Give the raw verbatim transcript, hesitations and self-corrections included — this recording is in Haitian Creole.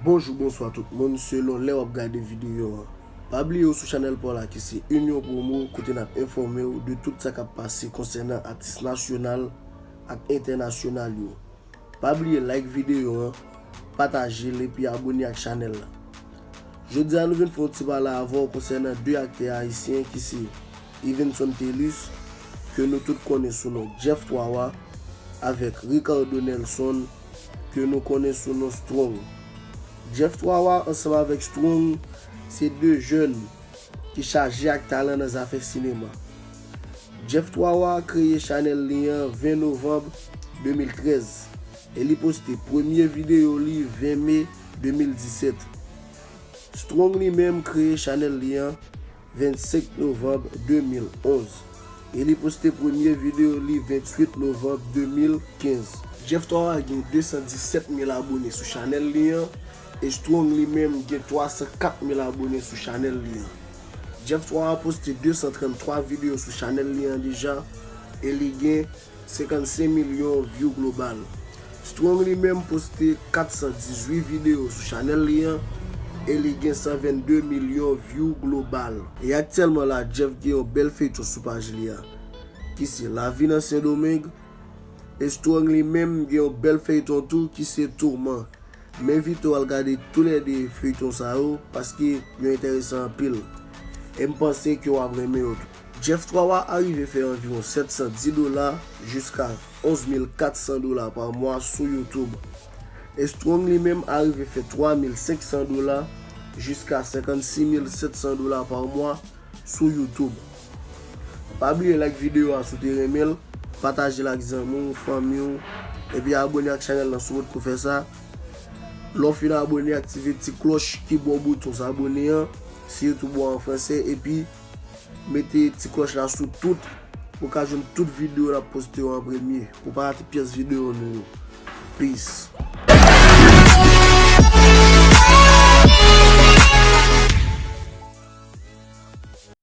Bonjou, bonswa tout moun, selon lè w ap gade videyo an. Pa bliye w sou chanèl pa w la ki se Union Promo, kote n ap enfòme w de tout sa k ap pase konsènan atis nasyonal ak entènasyonal yo. Pa bliye like videyo an, pataje l epi abone ak chanèl la. Jodi a nou vin fè yon ti pale avè w konsènan de aktè ayisyen ki se Yvenson Thelus, ke nou tout konnen sou non Jeff Twawa, avèk Ricardo Nelson, ke nou konnen sou non Strong. Jeff Twawa ansanm avèk Strong se de jèn ki chaje ak talan nan zafè sinema. Jeff Twawa kreye chanèl li an ven novanm de mil trèz e li poste premye videyo li ven me de mil disèt. Strong li menm kreye chanèl li an vennsenk novanm de mil onz e li poste premye videyo li venntuit novanm de mil kenz. Jeff Twawa gen de san disèt mil abone sou chanèl li an e Strong li menm gen twa san kat mil abone sou chanèl li an. Jeff Twawa poste de san tranntwa videyo sou chanèl li an deja e li gen senkannsenk milyon view global. Strong li menm poste kat san dizuit videyo sou chanèl li an e li gen san vennde milyon view global. E aktyèlman la, Jeff gen yon bèl feyton sou paj li a, ki se Lavi nan Sendomeng, e Strong li menm gen yon bèl feyton tou ki se Tourment. M envite w al gade toulède feyton sa yo paske yo enteresan anpil. E m panse ke w ap renmen yo tou. Jeff Twawa arive fè anviwon sèt san dis dola jiska onz mil kat san dola pa mwa sou YouTube. E Strong li menm arive fè twa mil senk san dola jiska senkannsis mil sèt san dola pa mwa sou YouTube. Pa bliye like videyo a si w te renmen l, pataje l ak zanmi w, fanmi w, epi abone ak chanèl lan si w potko fè sa. Lè w fin abone, aktive ti klòch ki bò bouton abone an, si YouTube ou an fransè, epi mete ti klòch la sou tout pou w ka jwenn tout videyo n ap poste yo an premye, pou w pa rate pyès videyo nou yo. Peace.